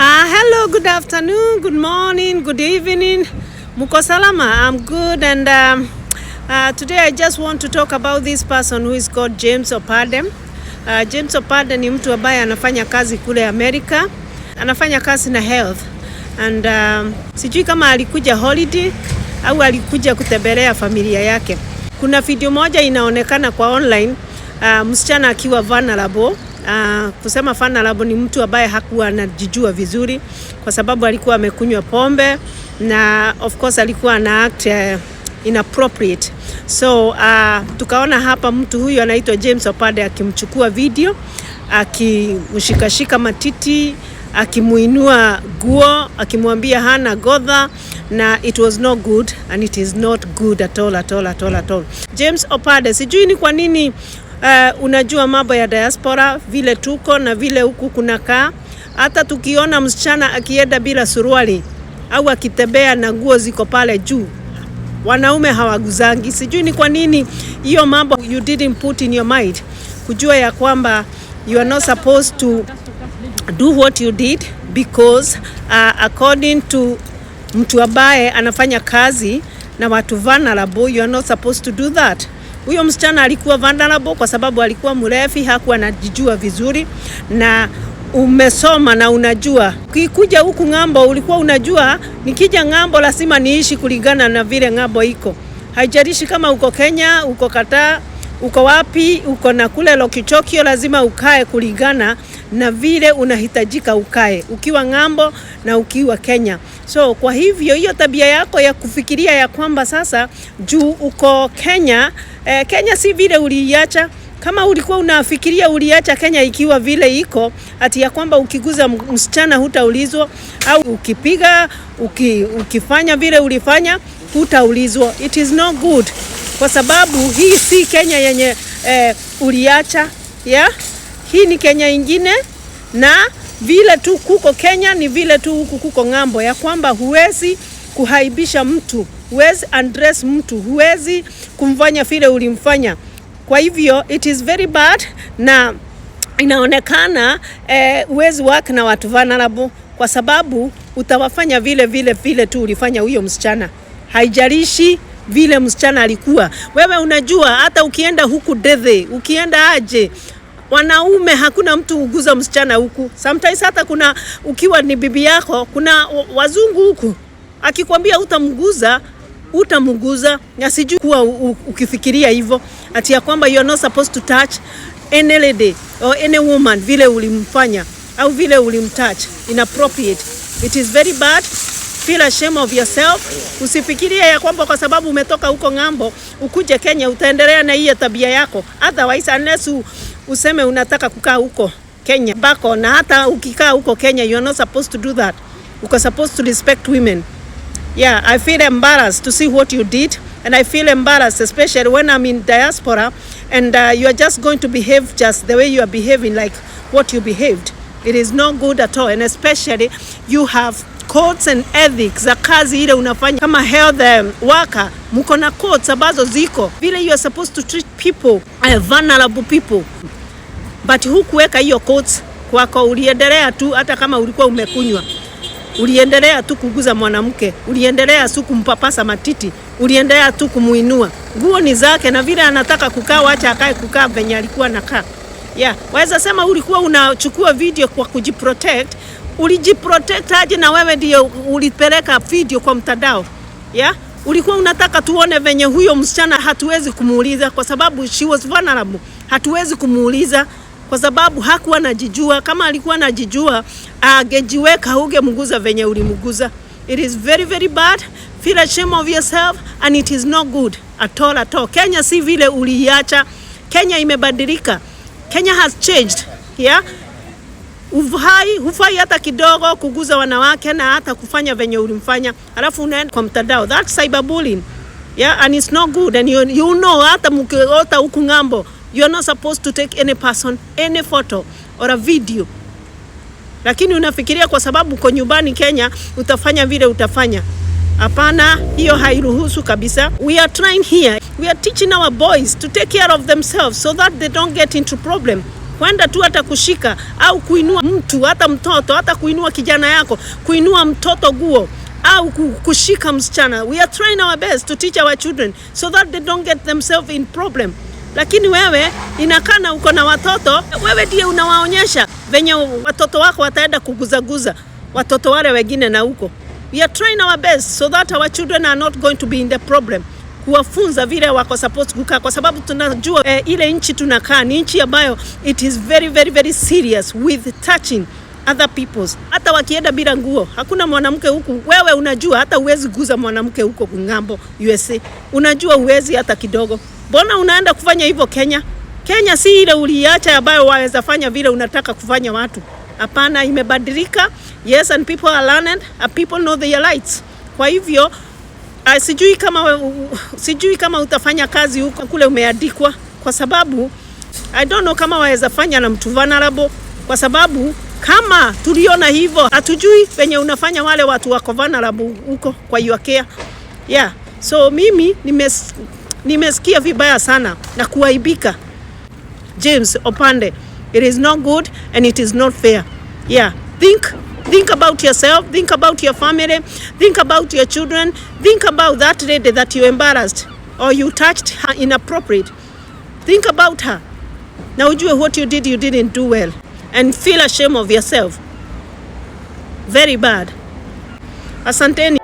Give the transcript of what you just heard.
Hello, good afternoon, good morning, good evening. Muko salama? I'm good, and today I just want to talk about this person who is called James Opande. James Opande ni mtu ambaye anafanya kazi kule Amerika, anafanya kazi na health and sijui kama alikuja holiday au alikuja kutembelea familia yake. Kuna video moja inaonekana kwa online, msichana akiwa vulnerable. Kusema vulnerable ni mtu ambaye hakuwa anajijua vizuri kwa sababu alikuwa amekunywa pombe na of course alikuwa ana act inappropriate. So tukaona hapa mtu huyu anaitwa James Opande akimchukua video, akimshikashika matiti, akimuinua guo, akimwambia hana godha, na it was not good and it is not good at all, at all, at all, at all. James Opande, sijui ni kwa nini. Unajua mambo ya diaspora vile tuko na vile huku kunakaa, hata tukiona msichana akienda bila suruali au akitembea na nguo ziko pale juu, wanaume hawaguzangi. Sijui ni kwa nini hiyo mambo you didn't put in your mind, kujua ya kwamba you are not supposed to do what you did because according to mtu ambaye anafanya kazi na watu vulnerable, you are not supposed to do that. Huyo msichana alikuwa vulnerable kwa sababu alikuwa mrefi, hakuwa anajijua vizuri, na umesoma na unajua ukikuja huku ng'ambo, ulikuwa unajua nikija ng'ambo lazima niishi kulingana na vile ng'ambo iko. Haijalishi kama uko Kenya, uko Qatar, uko wapi, uko na kule Lokichokio, lazima ukae kulingana na vile unahitajika ukae ukiwa ng'ambo na ukiwa Kenya. So kwa hivyo hiyo tabia yako ya kufikiria ya kwamba sasa juu uko Kenya, Kenya si vile uliiacha. Kama ulikuwa unafikiria uliacha Kenya ikiwa vile iko, ati ya kwamba ukiguza msichana hutaulizwa, au ukipiga ukifanya vile ulifanya hutaulizwa, it is not good, kwa sababu hii si Kenya yenye uliacha, yeah? Hii ni Kenya ingine, na vile tu kuko Kenya ni vile tu huku kuko ng'ambo, ya kwamba huwezi kuaibisha mtu, huwezi undress mtu, huwezi kumfanya vile ulimfanya. Kwa hivyo it is very bad na inaonekana huwezi work na watu vulnerable kwa sababu utawafanya vile vile vile tu ulifanya huyo msichana. Haijalishi vile msichana alikuwa. Wewe unajua hata ukienda huku Dethe, ukienda aje, wanaume hakuna mtu huguza msichana huku. Sometimes hata kuna ukiwa ni bibi yako, kuna wazungu huku akikwambia utamguza, utamguza, na sijui kuwa ukifikiria hivyo ati ya kwamba you are not supposed to touch any lady or any woman vile ulimfanya au vile ulimtouch inappropriate. It is very bad. Feel ashamed of yourself. Usifikirie ya kwamba kwa sababu umetoka huko ng'ambo ukuje Kenya utaendelea na hiyo tabia yako. Otherwise, unless useme unataka kukaa huko Kenya bako, na hata ukikaa huko Kenya you are not supposed to do that. Uko supposed to respect women. Yeah, I feel embarrassed to see what you did, and I feel embarrassed, especially when I'm in diaspora and you are just going to behave just the way you are behaving, like what you behaved. It is not good at all, and especially you have codes and ethics za kazi ile unafanya kama health worker. Mko na codes ambazo ziko vile you are supposed to treat people, vulnerable people, but hukuweka hiyo codes kwako, uliendelea tu hata kama ulikuwa umekunywa, uliendelea tu kuguza mwanamke, uliendelea tu kumpapasa matiti, uliendelea tu kumuinua. Nguo ni zake na vile anataka kukaa, wacha akae kukaa venye alikuwa nakaa. Yeah, waweza sema ulikuwa unachukua video kwa kujiprotect. Ulijiprotect aje na wewe ndio ulipeleka video kwa mtandao? Yeah? Ulikuwa unataka tuone venye huyo msichana, hatuwezi kumuuliza kwa sababu she was vulnerable. Hatuwezi kumuuliza kwa sababu hakuwa anajijua. Kama alikuwa anajijua, angejiweka, ungemguza venye ulimguza. It is very, very bad. Feel ashamed of yourself and it is not good at all, at all. Kenya si vile uliiacha. Kenya imebadilika. Kenya has changed. Yeah? Hufai hata kidogo kuguza wanawake na hata kufanya venye ulimfanya, alafu unaenda kwa mtandao. That's cyberbullying. Yeah, and it's not good, and hata mkiota huku ng'ambo, you are not supposed to take any person, any photo or a video, lakini unafikiria kwa sababu uko nyumbani Kenya utafanya vile utafanya. Hapana, hiyo hairuhusu kabisa. We are trying here. We are teaching our boys to take care of themselves so that they don't get into problem. Kwa Kwenda tu hata kushika au kuinua mtu, hata mtoto, hata kuinua kijana yako, kuinua mtoto guo au kushika msichana. We are trying our best to teach our children so that they don't get themselves in problem. Lakini wewe inakana uko na watoto, wewe ndiye unawaonyesha venye watoto wako wataenda kuguzaguza watoto wale wengine na huko. We are trying our best so that our children are not going to be in the problem, kuwafunza vile wako supposed kukaa, kwa sababu tunajua ile nchi tunakaa ni nchi ambayo it is very, very, very serious with touching other peoples. Hata wakienda bila nguo, hakuna mwanamke huku. Wewe unajua hata huwezi guza mwanamke huko ng'ambo USA, unajua huwezi hata kidogo. Mbona unaenda kufanya hivyo Kenya? Kenya si ile uliacha ambayo waweza fanya vile unataka kufanya watu. Hapana, imebadilika. Yes, and people are learned and people know their rights. Kwa hivyo sijui kama utafanya kazi huko kule umeandikwa, kwa sababu I don't know kama waweza fanya na mtu vulnerable, kwa sababu kama tuliona hivyo, hatujui venye unafanya wale watu wako vulnerable huko kwa your care. Yeah, so mimi nimesikia vibaya sana na kuaibika. James Opande, it is not good and it is not fair. Yeah, think about yourself, think about your family, think about your children, think about that lady that you embarrassed or you touched her inappropriate. Think about her. Na ujue what you did, you didn't do well, and feel ashamed of yourself. Very bad. Asanteni.